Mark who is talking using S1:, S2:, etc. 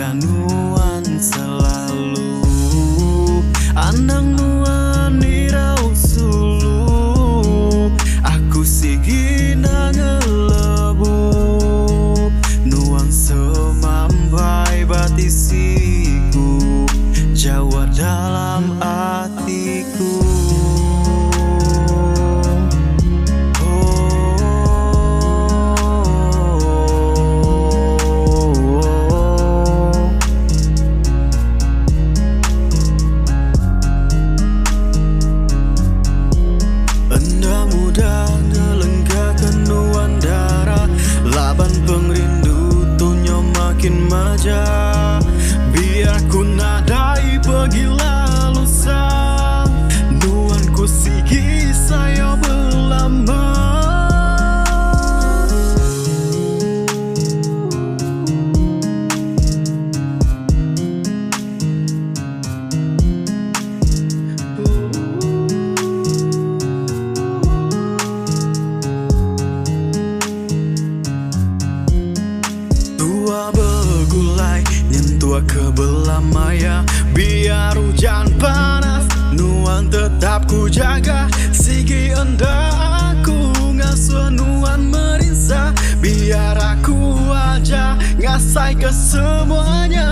S1: Jaga nuan selalu. Anang nuan irau sulu. Aku sigi enda ngelebu. Nuan semampai ba tisiku. Jauh dalam atiku. Enda mudah ngelengkaka nuan dara laban pengerindu tu nyau makin majak. Biar ku nadai pegila lusa nuan ku sigi sayau belama. Tua begulai nyentua ke belama ya. Biar ujan panas nuan tetap ku jaga. Sigi enda aku ngasuh nuan merinsa. Biar aku aja ngasai ke semuanya.